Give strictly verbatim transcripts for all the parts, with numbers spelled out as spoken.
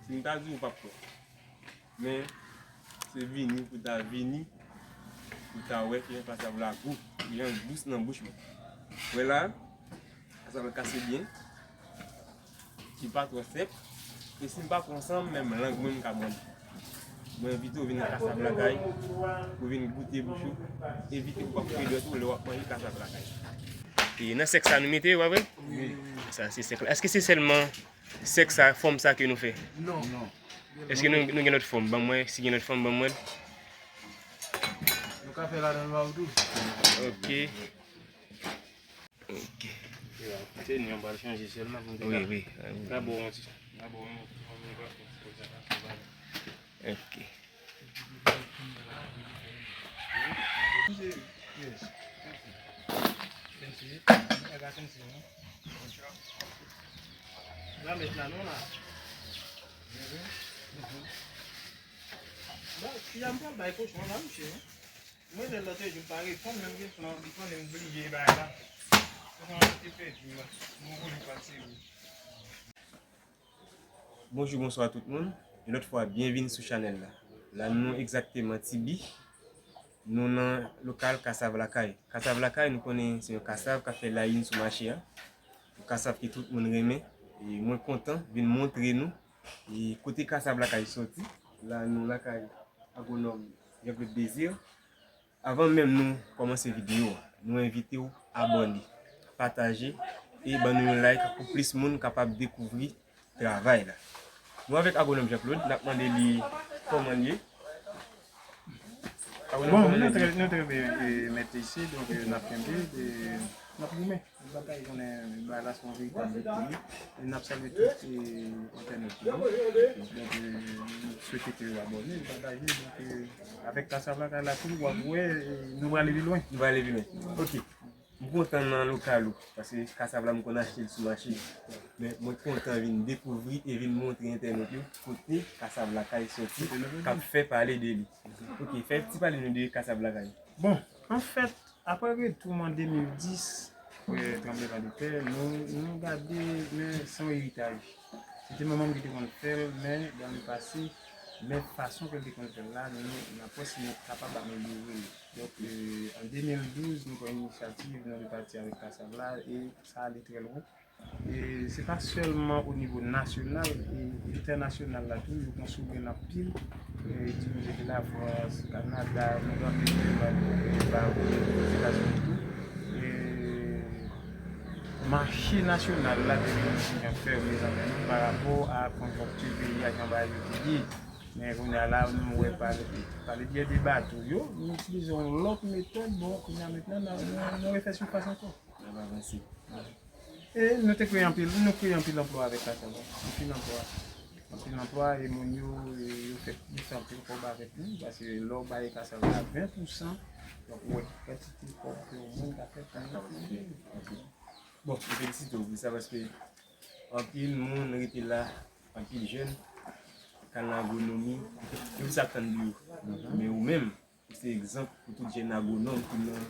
Si m ta di w, ou p ap kwè. Men, se vini pou ta vini, pou ta wè kijan kasav la gou, kijan l dous nan bouch mwen. Wè la, kasav la kase byen, li pa twò sèk, e si m pa pran san m, menm lang mwen m ka mòde. Mwen envite w vin nan Kasav Lakay, pou vin goute bouch ou, evite pou w pa koupe dwèt ou lè w ap manje kasav lakay. E nan sèk sa nou mete yo, pa vre? Wi. Sa se sèk la. Èske se sèlman sèk sa, fòm sa ke nou fè? Non. Non. Èske nou, nou gen lòt fòm? Ban mwen, si gen lòt fòm, ban mwen. Nou ka fè ladan l tou. Ok. Ok. Se nou pral chanje sèlman pou nou te wi, ka, wi, wi. Ka bon, ti. Ka bon, ti. Ok. Yes. Thank you. I got thank you, man. Bon, ti a m pral bay kochon la, mesye, non? Mwen, lè lòt jou, pa reponn, menm kesyon, li konnen m bliye bay la. Se yon ti pèdi, mwen. Mwen konnen pa serye. Bonjou, bonswa tout moun. Yon lòt fwa, byenvini sou chanèl la. La, nou egzakteman Tibi. Nou nan lokal Kasav Lakay. Kasav Lakay, nou konnen se yon kasav k ap fè layini sou mache a. Yon kasav ke tout moun renmen. E mwen kontan vin montre nou e kote Kasav Lakay soti. La, nou lakay agwonòm Jean Claude Désir. Avan menm nou kòmanse videyo a, nou envite w abòne, pataje e ban nou yon like pou plis moun kapab dekouvri travay la. Nou avèk agwonòm Jean Claude, n ap mande li kòman l ye. Agwonòm, bon, kòman nou l ye? Trè, nou trè byen, e, mèt isi, donk, e, n ap kenbe, e, n ap goumen. Batay konnen bagay la se yon veritab viktim. E n ap salye tout, e, entènot yo. Donk, e, nou swete ke yo abòne, pataje. Donk, e, avèk Kasav Lakay la tou, w ap wè, e, nou prale pi lwen. Nou prale pi lwen. Ok. M kontan nan lokal ou, paske kasav la m konn achte l sou mache. Men mwen kontan vin dekouvri e vin montre entènot yo kote Kasav Lakay soti, k ap fè pale de li. Ok, fè ti pale nou de Kasav Lakay. Bon, anfèt, apre retou m an de mil dis, apre tranblemanntè, nou, nou gade, men se yon eritaj. Se te manman m ki te konn fè l, men dan le pase, men fason ke l te konn fè l la, nou, n ap wè si nou kapab amelyore l. Donk, e, an de mil douz, nou pran inisyativ, nou repati avèk kasav la, e sa ale trè lwen. E se pa sèlman o nivo nasyonal, e entènasyonal la tou, yo konsouvri l anpil. E, di kote de Lafrans, Kanada, nou gen anpil ki va, e, ba, Ozetazini tou. E mache nasyonal la te vin yon jan fèmen nan men nou pa rapò a konjonkti peyi a, jan bagay yo te ye. Men kounye a la, nou wè pale, pale byen de bato yo, nou itilize yon lòt metòd, bon, kounye a mentnan, nou, nou, nou refè sifas ankò. N ap avanse. E nou te kreye anpil, nou kreye anpil anplwa avèk kasav la. Anpil anplwa. Anpil anplwa, e moun yo, e yo fè, yo fè anpil kòb avèk nou, paske lè w bay kasav la ven pousan, donk ou wè kantite kòb ke yon moun ka fè pou yon moun. Bon, m felisite w pou sa, paske anpil moun rete la, anpil jèn, k al nan agwonomi, yo plis ap tann de yo. Men ou menm, ou se egzanp pou tout jèn agwonòm ki nan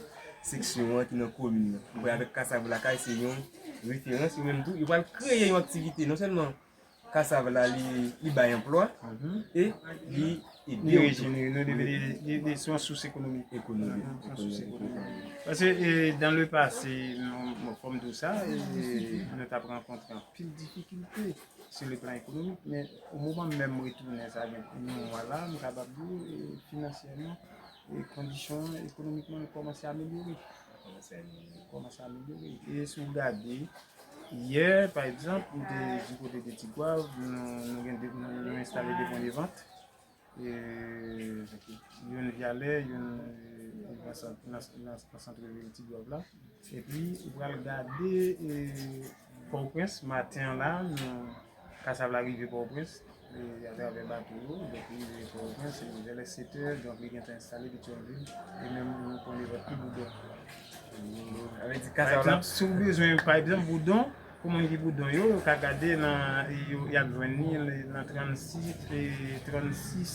seksyon an, ki nan komin nan. Ou wè avèk Kasav Lakay, se yon referans, yo menm tou, yo pral kreye yon aktivite, non sèlman kasav la, li, li bay anplwa, e li ede yo tou. Li, li, li, li se yon sous ekonomik. Ekonomik. Yon sous ekonomik. Paske, e, dans le passé, nou, bon, fò m di w sa, e, nou t ap rankontre anpil difikilte sur le plan économique, men o moman menm m retounen sa gen yon mwa la, m kapab di w, e, finansyèman, e kondisyon ekonomikman li kòmanse amelyore. Kòmanse amelyore. E si w gade, yè, pa egzanp, m te di kote de Tigwav, nou, nou gen de, nou, nou enstale de pwen de vant. E, youn Vyalè, youn, e, nan sant, nan, nan, nan sant vil Tigwav la. Epi, ou pral gade, e, Pòtoprens, maten an la, nou, kasav la rive Pòtoprens, e, atravè bato yo, donk, li rive Pòtoprens, e, vè lè sèt è, donk, li gentan enstale Petyonvil, e menm nou konnen lòt pi Boudon. Sa vle di, pa egzanp, si w bezwen, pa egzanp, Boudon, pou moun ki Boudon yo, yo ka gade nan, yo, y ap jwenn li nan trannsis, e, trannsis,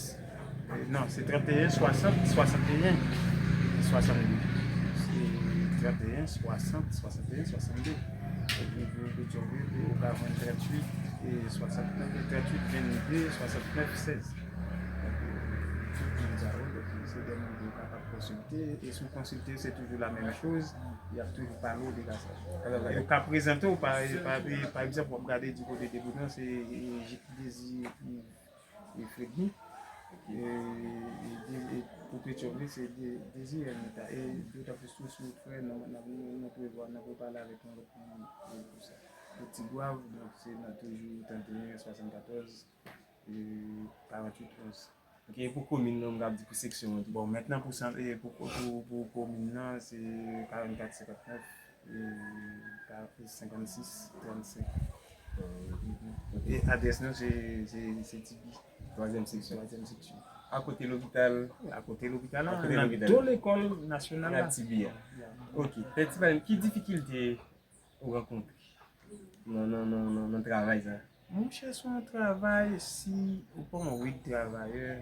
e, non, se trannteyen swasant, swasanteyen, swasannde. Se trannteyen swasant, swasanteyen swasannde. Epi pou Petyonvil, ou ka jwenn tranntuit e Swasantnèf, tranntuit, vennde, swasantnèf, sèz. Donk, tout moun sa yo, donk, se de moun ke w kapab konsilte. E si w konsilte, se toujou la menm choz. Y ap toujou pale w de ka sa. E yo ka prezante w, pa, pa, pa egzanp, w ap gade di kote de bout lan, se, e, Dezi, e, Fredny. E, e, e pou Petyonvil, se De-, Dezi Ernita. E dotan plis tou, si w frè, n ap, n ap, n ap revwa, n ap repale avèk yon lòt moun, e, pou sa. Pou Tigwav, donk, se nan toujou trannteyen swasannkatòz, e, karanntuit onz. Ok, e pou komin nan, m ap di pou seksyon an tou. Bon, mentnan pou san-, e, pou, pou, pou komin nan, se karannkat senkantnèf, e, ka-, e, senkannsis trannsenk. E adrès nou, se, se, se Tibi. Twazyèm seksyon. Twazyèm seksyon. Akote lopital. Akote lopital la, akote nan lopital, do lekòl nasyonal la. Nan Tibi a. Ya. Ok. Fè ti pale m, ki difikilte ou rankontre nan, nan, nan, nan, nan travay sa? Monchè, se yon travay, si ou pa yon red travayè,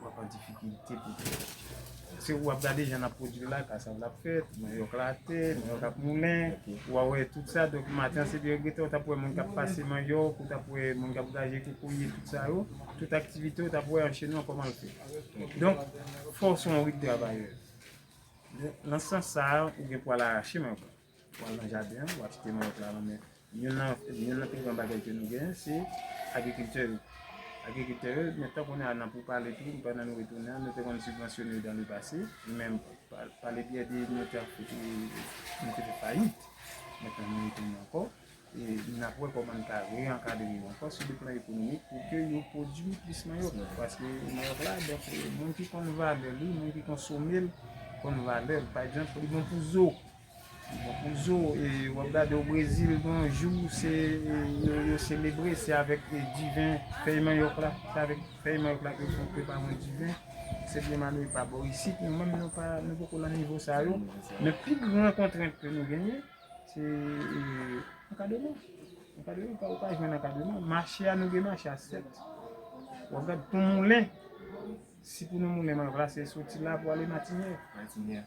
w ap an difikilte pou fè. Paske w ap gade jan n ap pwodui la, kasav la ap fèt, manyòk la atè, manyòk ap moulen, w a wè tout sa. Donk, maten an, se de regrete, w t ap wè moun k ap pase manyòk, ou t ap wè moun k ap gaje kokoye, tout sa yo. Tout aktivite, w t ap wè an chenon kòman l fèt. Donk, fò w se yon red travayè. Nan sans sa a, ou gen pou al arache manyòk la. W al nan jaden an, w al kite manyòk la nan men. Youn nan, youn nan pi gran bagay ke nou genyen, se agrikiltè yo. Agrikiltè yo, mentnan kounye a nan pou pale tou, pandan nou retounen an, nou te konn sibvansyone yo dans le passé, men pa, pa le byen de nou te ap, nou te fè fayit. Mentnan nou retounen ankò. E n ap wè kòman n ka reyankadre yo ankò sou le plan ekonomik pou ke yo pwodui plis manyòk. Paske manyòk la, donk, e, moun ki konn valè li, moun ki konsome l, konn valè l. Pa egzanp, li bon pou zo. Li bon pou zo. E w ap gade o Brezil, gon jou, se, e, yo, yo selebre, se avèk, e, diven, fèy manyòk la. Se avèk fèy manyòk la ke yo fè, prepare yon diven. Se byen malere pa bò isit, nou menm nou pa, nou poko nan nivo sa yo. Men pi gran kontrent ke nou genyen, se, e, ankadreman. Ankadreman, ou pa, ou pa jwenn ankadreman. Mache a, nou gen mache a, sèt. W ap gade pou moulen, si pou nou moulen manyòk la, se soti la pou ale Matinyè. Matinyè.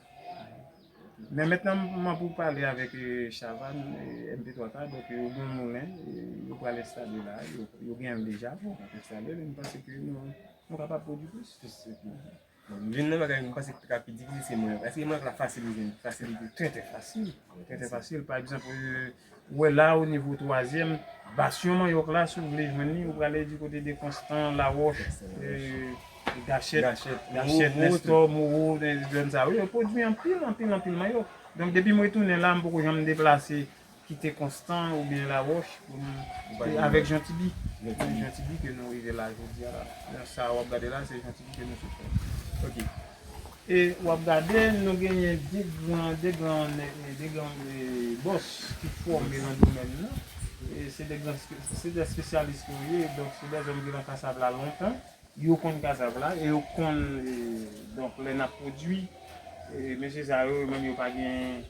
Men mentnan, m ap pou pale avèk, e, Chavannes, e, M P twa K, donk, e, yo gen yon moulen, e, yo pral enstale la, yo, yo genyen l deja, bon, y ap enstale l, e m panse ke nou, nou kapab pwodui plis. Plis, ok. Bon, youn nan bagay mwen panse ki ta ka pi difisil, se mwen. Èske mwen la fasil pou jwenn? Fasilite. Trè, trè fasil. Trè, trè fasil. Pa egzanp, e, ou wè la, o nivo twazyèm, basyon manyòk la, si w vle jwenn li, ou prale di kote de Konstan, Lawòch, e, Gachèt, Gachèt, Gachèt, Mowo, Nèstò, Mowo, e, zòn sa yo, yo pwodui anpil, anpil, anpil manyòk. Donk, depi m retounen la, m poko janm deplase kite Konstan oubyen Lawòch pou m, avèk Jean Tibi. Jean Tibi. Jean Tibi ke nou rive la jodi a la. Nan sa w ap gade la, se Jean Tibi ke nou sot fè. Ok. E w ap gade, nou genyen de gran, de gran, de gran, e, bòs ki fòme nan domèn nan. E se de gran, se de espesyalis ke yo ye, donk se de zòm ki nan kasav la lontan. Yo konn kasav la e yo konn, e, donk, lè n ap pwodui, e, mesye sa yo, yo menm yo pa gen,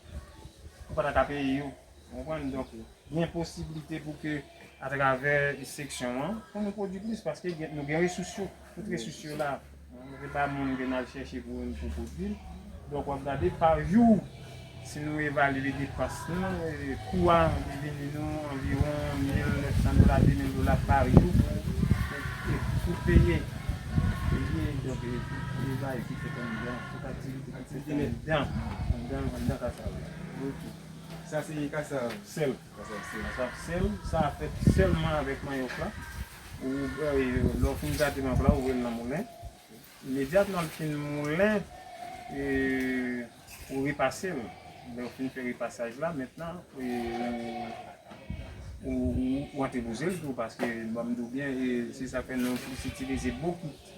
ou pa ta ka peye yo. Ou konprann? Donk, gen posiblite pou ke, atravè seksyon an, pou nou pwodui plis, paske gen, nou gen resous yo, tout resous yo la. Se pa moun ke n al chèche pou, pou pwodui l. Donk, w ap gade pa jou, si nou evalye depans nou, e, kou a li vini nou anviwon mil nèf san dola, de mil dola pa jou pou, pou, pou peye. Peye, donk, e, tout travay ki fèt anndan, tout aktivite ki fèt anndan, anndan, anndan kasav la. Ok. Sa se kasav sèl. Kasav sèl. Kasav sèl, sa fèt sèlman avèk manyòk la. Ou, e, lè w fin gate manyòk la, ou voye l nan moulen. Imedyatman l fin moulen, e, ou repase l. Lè w fin fè repasaj la, mentnan, e, ou, ou, ou antre pou zèl tou, paske, ban m di w byen, e, se sa k fè nou plis itilize bokit.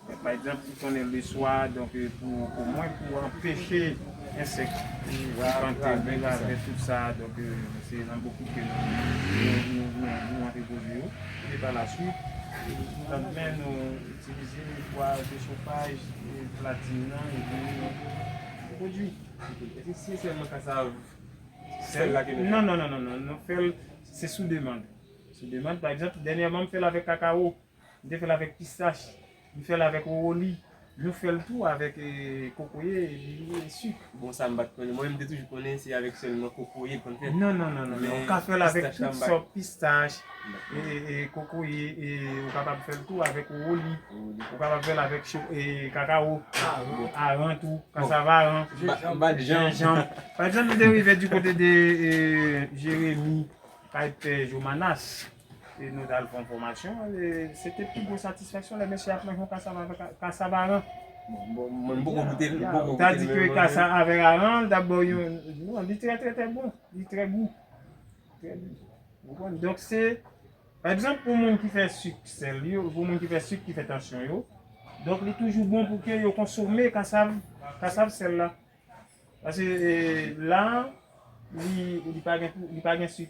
Men, pa egzanp, ou konnen leswa, donk, e, pou, omwen pou anpeche ensèk ki kante, ravè, tout sa, donk, e, se nan bokit ke nou, nou, nou, nou, nou antre pou zèl yo. E pa laswit, lannmen nou itilize bwa de chofaj, e, platin nan, epi nou pwodui. Ok. Èske se sèlman kasav sèl la ke nou fè? Non, non, non, non, non. Nou fè l, se sou demann. Sou demann, pa egzanp, dènyèman, m fè l avèk kakawo, m te fè l avèk pistach, m fè l avèk wowoli. Nou fè l tou avèk eh, kokoye epi eh, sik. Bon, sa m pa t konnen. Mwen, m te toujou konnen se avèk sèlman kokoye l konn fèt. Non, non, non, non. non. Ou ka fè l avèk tout sòt pistach, e, e, kokoye, e, ou kapab fè l tou avèk woli. Ou kapab fè l avèk cho- e, kakawo, aran tou, kasav aran, M pa t janm. Jenjanm. Pa egzanp, nou te rive di kote de eh, Jeremi, kay pè Jomanas. E nou t al fè yon fòmasyon, e se te pi gwo satisfaksyon lè mesye ap manje yon kasav avèk kasav aran. Bon, mwen m poko goute l, m poko goute l. Ou ta di ke kasav avèk aran, l t ap ba w yon. Non, li trè, trè, trè bon. Li trè gou. Trè gou. Ou konprann? Donk se, pa egzanp, pou moun ki fè sik sèl yo, pou moun ki fè sik ki fè tansyon yo, donk li toujou bon pou ke yo konsome kasav, kasav sèl la. Paske eh, la, li, li pa gen, li pa gen sik.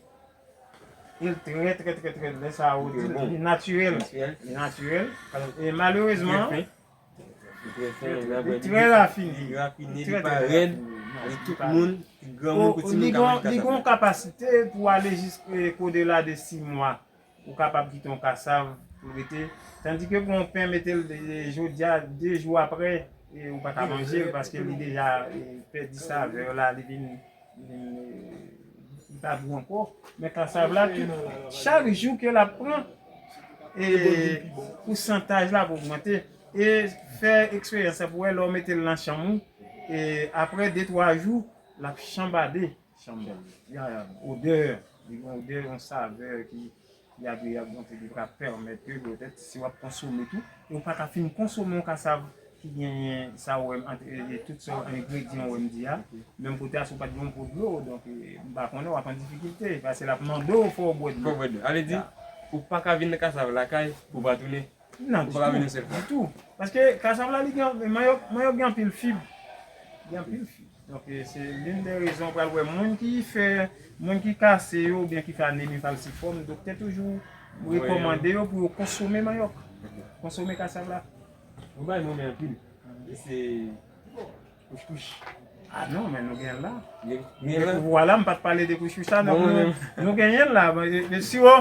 E l trè, trè, trè, trè, lè sa a ou di, li natirèl. Li natirèl. E malerezman, li trè rafine. Li rafine, li pa rèd. Li tout moun, ki granmoun, kou timoun ka manyen kasav. Li gen yon kapasite pou ale jis eh, odela de sis mwa. Ou kapab kite yon kasav pou l rete. Tandike pou yon pen, mete l jodi a, de jou apre, e ou pa ka manje l paske li deja e, pèdi savè la, li vin vin, e, li pa gou ankò. Men kasav la, tout, chak jou ke l ap pran, e pousantaj la ap ogmante. E fè eksperyans la pou wè lè w mete l nan chanm ou, e apre de twa jou, l ap chanbade. Chanm. Ya, ya, odè, li gen odè, yon savè ki ki agreab, donk li ka pèmèt ke petèt si w ap konsome tou, e ou pa ka fin konsome yon kasav ki genyen sa ou wè m ant e tout sa engredyan ou wè m di a, menm kote a si w pa t gen yon po dlo, donk e, m pa konnen w ap an difikilte, paske l ap mande w fò w bwè dlo. Fò w bwè dlo. Ale di, ou pa ka vin nan kasav lakay pou w pa tounen. Non, ditou. Ditou. Paske kasav la li gen manyòk, manyòk gen anpil fib. Gen anpil fib. Donk se youn de rezon ou pral wè moun ki fè, moun ki kase yo oubyen ki fè anemi falsifòm, doktè toujou rekòmande yo pou yo konsome manyòk. Konsome kasav la. Ou bay nou men anpil. E se kouch kouch. Ah non, men nou gen la. Gen la. Vwala, m pa t pale de kouch kouch la, donk nou genyen l la. Men siwo.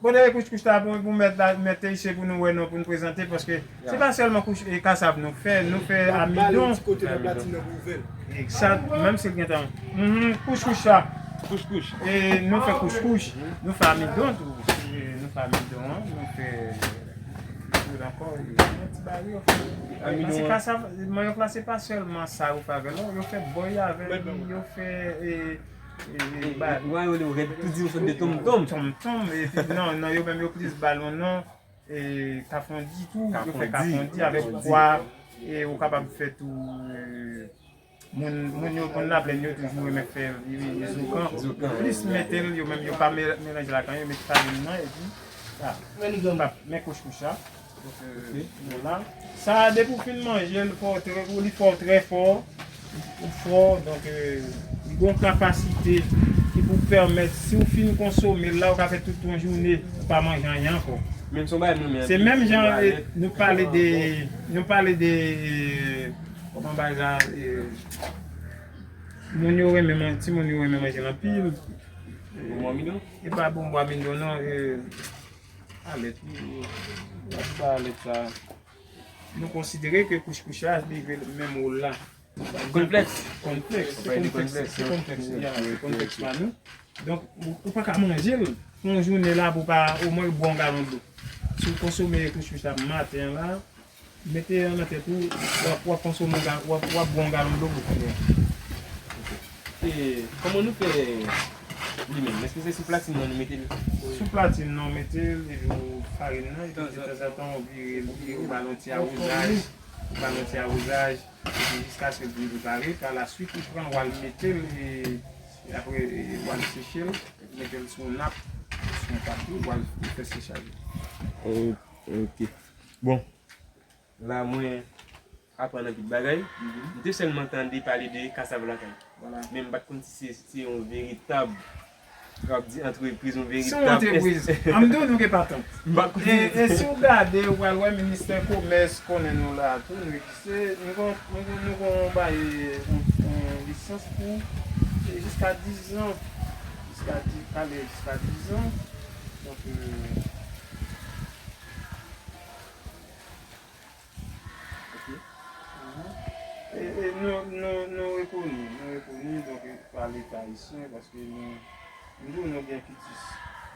Bon, dèyè kouch kouch la pou, pou mèt la, mèt te iche pou nou wè non, pou nou prezante, paske se pa sèlman kouch e kasav nou fè, nou fè amidon. Ti kote nan platin nan pou ouvè l. Egzat, menm si l gen tan. Mhm, kouch kouch la. Kouch kouch. E nou fè kouch kouch, nou fè amidon tou. E nou fè amidon an, nou fè tout ankò, e yon ti bagay yo fè. Paske kasav, manyòk la se pa sèlman sa yo fè avè l non, yo fè bòy avè li, yo fè e, Ou wè yo rèd tou di yo sot de tonmtonm. Tonmtonm, epi non, non, yo menm yo plis ba l yon non, e, kafondi tou, yo fè kafondi avèk pwa, e ou kapab fè tou, e, moun, moun yo, moun Laplèn yo toujou renmen fè vire zoukan. Yo plis mete l, yo menm yo pa melanje l ak anyen, yo met farin nan, epi sa. Men kouch kouch la. Donk, euh, voilà. Sa a, depi w fin manje l, fò w trè, ou li fò w trè fò, ou fò, donk, euh, li gen yon kapasite ki pou pèmèt, si w fin konsome l la, ou ka fè tout yon jounen, ou pa manje anyen ankò. Men se yon bagay nou men. Se menm jan, euh, nou pale de, nou pale de, euh, kòman bagay la, euh, moun yo renmen man-, timoun yo renmen manje l anpil. Bonbon amidon? E pa bonbon amidon non, euh, Alèt, wi, wi. Sa alèt sa. Nou konsidere ke kouch kouch la li jwe menm wòl la. Konplèks. Konplèks. Se konplèks. Se konplèks. Ya, se konplèks pa nou. Donk, ou, ou pa ka manje l pou yon jounen la pou pa omwen bwè yon galon dlo. Si w konsome kouch kouch la maten an la, Mete nan tèt ou, w ap, w ap konsome yon ga-, w ap, w ap bwè yon galon dlo pou kounye a. E kòman nou fè li menm? Èske se sou platin nan nou mete l? Sou platin nan w mete l, epi w farin nan, epi detanzantan w vire l, ou ba l yon ti awozaj, ou ba l yon ti awozaj, epi jiskaske l vin prepare. Pa la swit, ou pran l, w al mete l, e, e apre, e, w al seche l, mete l sou yon nap, sou yon papye, w al fè sechaj. Ok. Bon. La mwen aprann anpil bagay. M te sèlman tande pale de kasav lakay. Men m pa t konn si se, se yon veritab, yo ap di antrepriz, yon veritab. Se yon antrepriz. An m di w nou gen patant. M pa t konn. E, e si w gade, ou pral wè ministè komès konnen nou la tou, nou egziste. Nou gon, nou gon, nou gon bay yon, yon lisans pou, e, jiska diz an. Jiska diz, ale jiska diz an. Donk, euh, Ayisyen, paske nou, nou, nou gen kitis.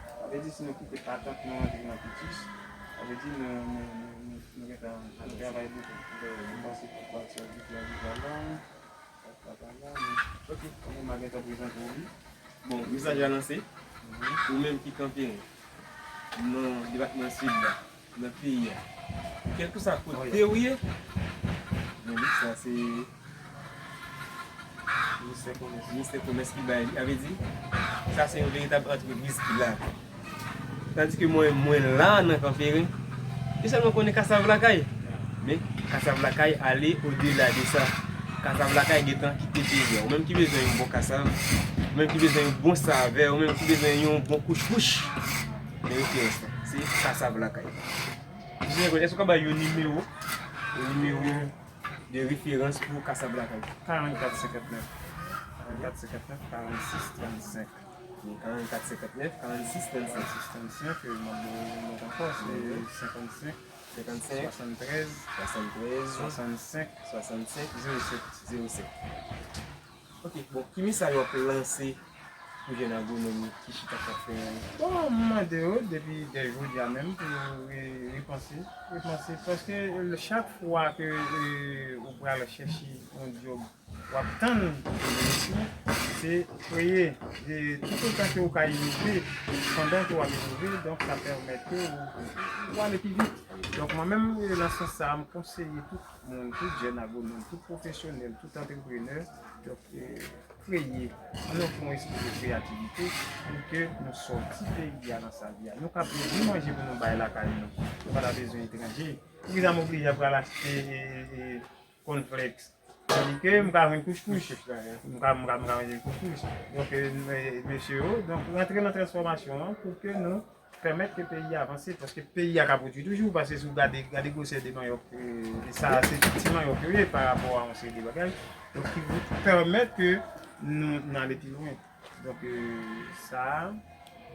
Sa vle di, si nou kite patant nou antre nan kitis, sa vle di nou, nou, nou, nou, nou gentan ap travay bokou. Mwen panse pou pati a di klè di la. Ok, kòman m a gentan prezante w, wi. Bon, mesaj la lanse. Ou menm ki kanpe nan depatman Sid la, nan peyi a, kèlkeswa kote ou ye, bon, sa se Ministè Komès. Ministè Komès ki bay li. Sa vle di, sa se yon veritab antrepriz ki la. Tandis ke mwen, mwen la nan Kanperen, yo sèlman konnen Kasav Lakay. Men Kasav Lakay ale odela de sa. Kasav Lakay gentan kite peyi a. Ou menm ki bezwen yon bon kasav, ou menm ki bezwen yon bon savè, ou menm ki bezwen yon bon kouchkouch, men referans lan, se Kasav Lakay. Mesye Jean Claude, èske w ka bay yon nimewo, yon nimewo de referans pou Kasav Lakay? Karannkat senkantnèf. Karannkat senkantnèf, karannsis trannsenk. Karannkat senkantnèf, karannsis trannsenk. Karannsis trannsenk, e, m ap ba w lòt ankò, se senkannsenk, senkannsenk, swasanntrèz, swasanntrèz, swasannsenk, swasannsenk, zewo sèt. Zewo sèt. Ok, bon, ki mesaj w ap lanse pou jèn agwonòm yo ki chita k ap fè? Bon, m mande yo depi dè jodi a menm pou yo re-, repanse, repanse, paske chak fwa ke, e, ou pral chèche yon djòb, w ap tann, se kreye, e, toutotan ke ou ka inove, pandan ke w ap inove, donk, sa pèmèt ke ou, ou ale pi vit. Donk, mwen menm, e, nan sans sa a, m konseye tout moun, tout jèn agwonòm, tout pwofesyonèl, tout antreprenè, donk, e, kreye, ann nou fè yon espri de kreyativite pou ke nou sòti peyi a nan sa li ye a. Nou ka pwodui manje pou nou bay lakay nou. Nou pa ta bezwen etranje. Poukisa m oblije ap pral achte, e, e, cornflakes? Tandike m ka jwenn kouchkouch. M ka, m ka, m ka manje kouchkouch. Donk, e, e, mesye yo, donk, rantre nan transfòmasyon an pou ke nou pèmèt ke peyi a avanse, paske peyi a ka pwodui toujou, paske si w gade, gade gwosè de manyòk, e, e sa a se ti manyòk yo ye pa rapò a yon seri de bagay, donk ki pèmèt ke nou, nou ale pi lwen. Donk, e, sa a,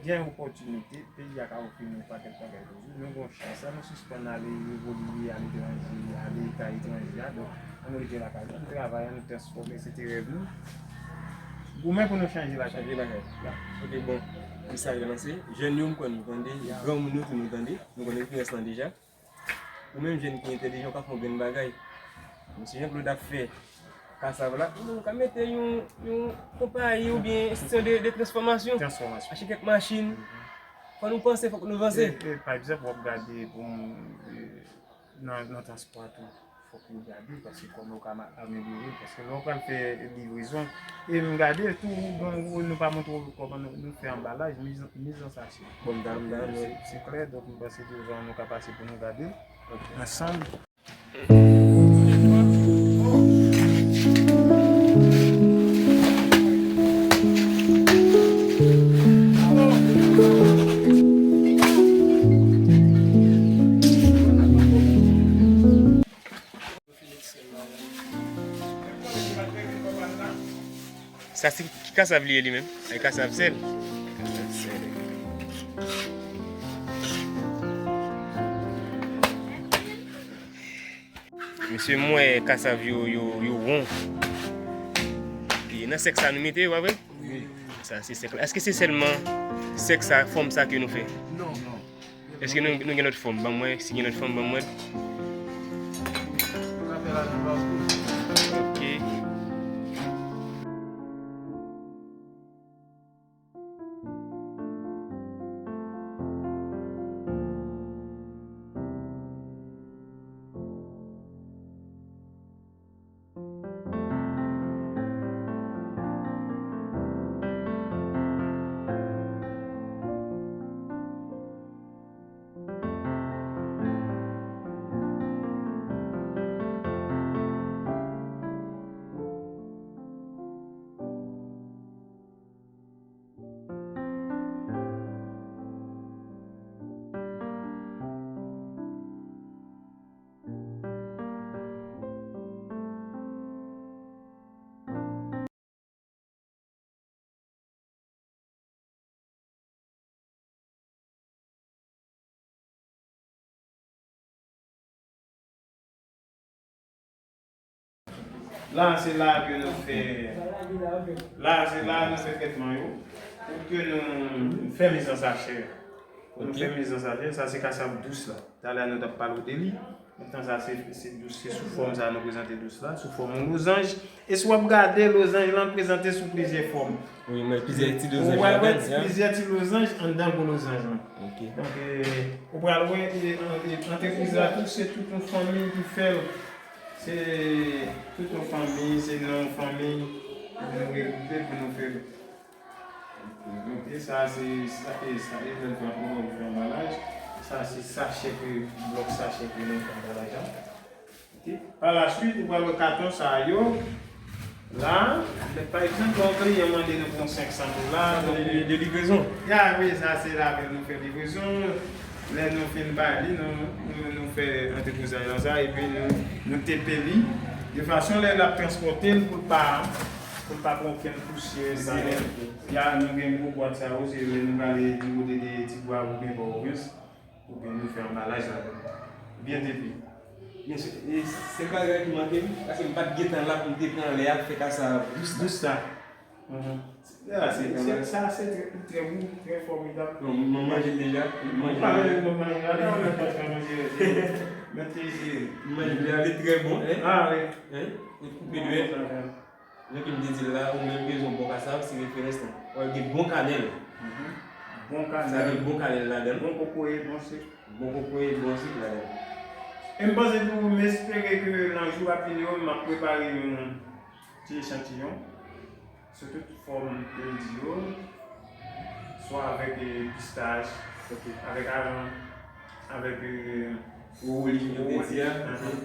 gen opòtinite, peyi a ka ofri nou pakèt bagay toujou. Nou gen chans la, nou sispann ale evolye aletranje, ale kay etranje a, donk, ann nou rete lakay nou, ann travay, ann nou transfòme, se te rèv nou. Goumen pou nou chanje lakay. Chanje lakay. Ya. Ok, bon, mesaj la lanse. Jèn yo, m kwè nou tande, granmoun yo tou nou tande, nou konn referans lan deja. Ou menm jèn ki entèlijan, ou ka fè yon grenn bagay. Mesye Jean Claude ap fè kasav la, ou menm ou ka mete yon, yon konpayi oubyen enstitisyon de, de transfòmasyon. Transfòmasyon. Achte kèk machin. Fò nou panse, fòk nou vanse. E, e, pa egzanp, w ap gade, bon, e, nan, nan transpò a tou. Fòk nou gade, paske kòman ou ka ma-, amelyore, paske lè w pral fè livrezon, e m gade tou, bon, nou pa montre w kòman nou, nou fè anbalaj, miz, miz an sache. Bon, m ta, m ta, se, se klè, donk m panse devan nou ka pase pou nou gade ansanm. Sa se ki kasav li ye li menm? Ay, kasav sèl. Mesye, m wè kasav yo, yo, yo won. E nan sèk sa nou mete yo, pa vre? Wi, wi, wi. Sa se sèk la. Èske se sèlman sèk sa, fòm sa ke nou fè? Non, non. Èske nou, nou gen lòt fòm? Ban mwen, si gen lòt fòm, ban mwen. Ok. La, se la ke nou fè, la, se la nou fè trètman yo. Pou ke nou fè miz an sachè. Pou nou fè miz an sachè, sa se kasav dous la. Talè a nou t ap pale w de li. Mentnan sa se, se dous, se sou fòm sa nou prezante dous la, sou fòm yon lozanj. E si w ap gade, lozanj lan prezante sou plizyè fòm. Wi, men plizyè ti lozanj. Ou wè, ladan, plizyè ti lozanj anndan gwo lozanj lan. Ok. Donk, e, ou pral wè, e, an-, e, antrepriz la tou, se tout yon fanmi ki fè l. Se tout yon fanmi, se nan yon fanmi pou nou regwoupe, pou nou fè. Donk, e sa, se sa, e sa, e lè nou fè anbalaj. Sa, se sachè ke, blòk sachè ke nou fè anbalaj la. Ok. Pa la swit, ou pral wè katon sa yo. La, men pa egzanp, yon kliyan mande nou pou yon senk san dola, donk, de, de livrezon. Ya, wi, sa se la ke nou fè livrezon. Lè nou fin bay li, nou, nou, nou fè antrekozaj lan sa, epi nou, nou tepe li. De fason, lè n ap transpòte l pou l pa, pou l pa pran okenn pousyè, sa, ya, nou gen gwo bwat sa yo, se lè nou prale di kote de Tigwav oubyen Pòtoprens. Oubyen nou fè anbalaj ladan. Byen tepe. Byen si. E sèl bagay ki manke m, paske m pa t gentan la pou m te pran lè a pou fè kasav dous la. Dous sa. Mhm. Ya, se, se, sa se trè, trè gou, trè fòmidab. Bon, mwen manje l deja. Mwen manje l deja. Mwen manje l deja, li trè bon. Hein? Ou koupe dwèt. Jan ke m te di l la, ou menm bezwen bon kasav, se referans lan. Wè, gen bon kanèl. Mhm. Bon kanèl. Sa gen bon kanèl ladan l. Bon kokoye, bon sik. Bon kokoye, bon sik ladan l. E m panse tou, m espere ke nan jou ap vini yo, m ap prepare yon ti echantiyon sou tout fòm ke m di yo, swa avèk, eh, pistach, ok, avèk aran, avèk, eh, wowoli, jan w te di a. Ahan.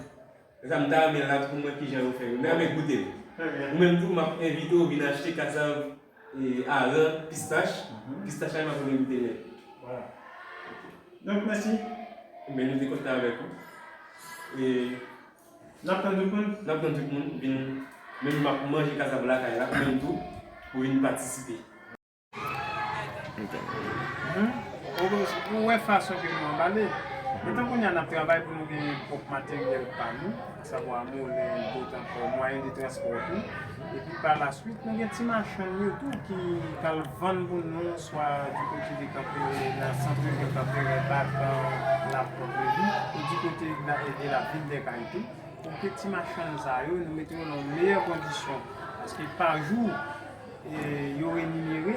Se sa m ta renmen la tou pou m wè kijan yo fè yo. M ta renmen goute l. Trè byen. Ou menm tou, m ap envite w vin achte kasav, e, aran, pistach. Mhm. Pistach la, m ap renmen goute l nèt. Vwala. Donk, mèsi. Ebyen, nou te kontan avèk ou. E n ap tann tout moun. N ap tann tout moun vin, menm m ap manje kasav lakay la, ou menm tou, pou vin patisipe. Mhm. Ou, ou wè fason ke nou anbale. Etan kounye a n ap travay pou nou gen pwòp materyèl pa nou, asavwa moulen, botankò, mwayen de transpò tou. Epi pa la swit, nou gen ti machann yo tou ki pral vann pou nou, swa di kote de Kanpe, nan sant vil de Kanpe, Rèbak, Lapwòt, Levi, e di kote de la, de la vil dè Kay tou. Donk, ti machann sa yo, nou mete yo nan yon meyè kondisyon. Paske pa jou, e, yo renimere,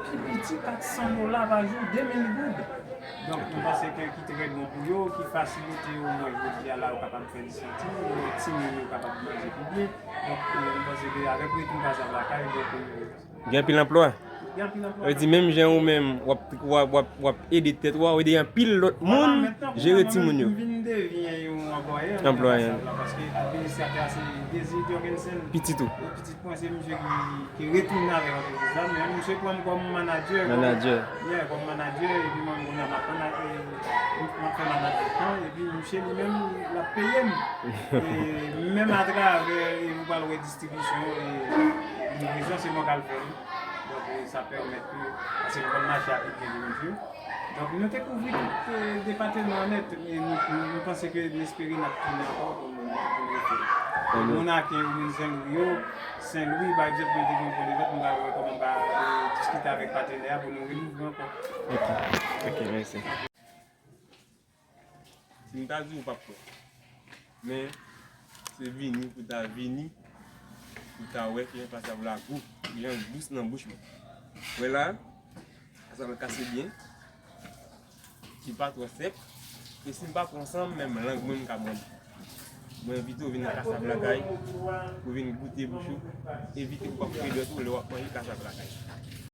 pi piti kat san dola pa jou, de mil goud. Donk, nou panse ke ki trè bon pou yo, ki fasilite yo, omwen jodi a la, yo kapab fè li santi, e, timoun yo kapab manje pi byen. Donk, e, nou panse ke avèk retou kasav lakay, donk, e, Gen anpil anplwa. Gen anpil anplwa. Sa vle di, menm jan ou menm, w ap, w ap, w ap, w ap ede tèt ou a, ou ede anpil lòt moun jere timoun yo. Vin devyen yon anplwaye, anplwaye, paske administratè a se Désir Jorgensen. Pitit ou? Pitit mwen, se misye ki, ki retounen avèk antrepriz la, men misye pran m kòm manadjè. Manadjè. Yeah, kòm manadjè, epi mwen, mwen, m ap manadjè, m ap fè manadjè tan, epi misye li menm, l ap peye m. E menm atravè, e nou pral wè distribisyon, e livrezon, se mwen k al fè li. Donk, e sa pèmèt ke, paske nou konn mache a pi byen ke misye. Donk, nou te kouvri tout, e, depatman an nèt, e nou, nou, nou panse ke n espere n ap tounen ankò pou nou, pou nou refè. Moun Aken, moun Sen Lwi yo, Sen Lwi, pa egzanp, mwen te gen yon pwen de vant, mwen pral wè kòman m ka, e, diskite avèk patnè a pou nou relouvri ankò. Ok, ok, mèsi. Si m ta di w, w p ap kwè. Men, se vini pou ta vini, pou ta wè kijan kasav la gou, kijan l dous nan bouch mwen. Wè la, kasav la kase byen, li pa twò sèk, e si m pa pran san m, menm lang mwen m ka mòde. Mwen envite w vin nan Kasav Lakay, pou vin goute bouch ou, evite pou w ap koupe dwèt ou lè w ap manje kasav lakay.